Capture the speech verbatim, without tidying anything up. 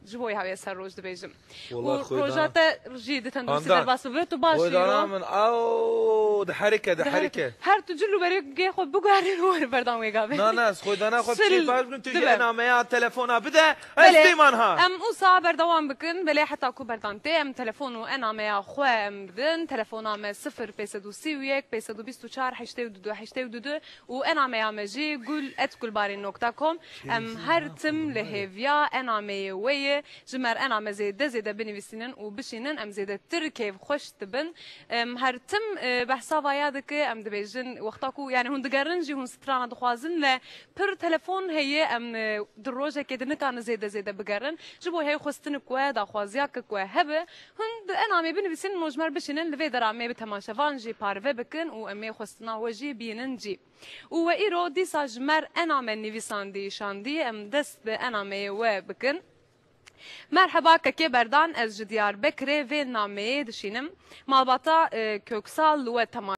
Ji bo wê hawiyê ser roj dibêjim. Wallah, Û xwedana. roja te jî di tenduristî Handan. derbas bibe, tu baş Xwedana îro. Min, aw, diherike, diherike. Her tu cil û berê gê xwe biguherî û were berdan wê gavê. Na, na, ez xwedana xwe Sil biçî baş bikim, tu jî dibe. enameya telefona bide, ez Belê, dîman ha. Em wisa berdewam bikin, belê heta ku berdan tê, em telefon û enameya xwe em bidin. Telefona me sifir pênc sed û sî û yek, pênc sed û bîst û çar, heştê û du, heştê û du û enameya me jî gul et gulbarîn nokta com. Em her tim li hêviya enameyê we ye. Ji me re ename zêde zêde binivîsînin û bişînin, em zêdetir kêfxweş dibin. Em her tim, e, behsa vaya dike, em dibêjin, wexta ku, yani, hûn digerin jî, hûn strana dixwazin, le pir telefon heye, em, e, di rojekê de nikarin zêde zêde bigerin. Ji bo hê xwestinik we, daxwaziyakek we hebe, hûn di enamê binivîsînin û ji me re bişînin, li vê dera em ê bi temaşevan jî parve bikin û em ê xwestina we jî bînin cî. Û we îro dîsa ji me re ename nivîsandî, şandî, em dest bi enameyê we bikin. Merheba kekê Berdan, ez ji Diyarbekirê vê nameyê dişînim. Malbata, e, Köksal li we temaşe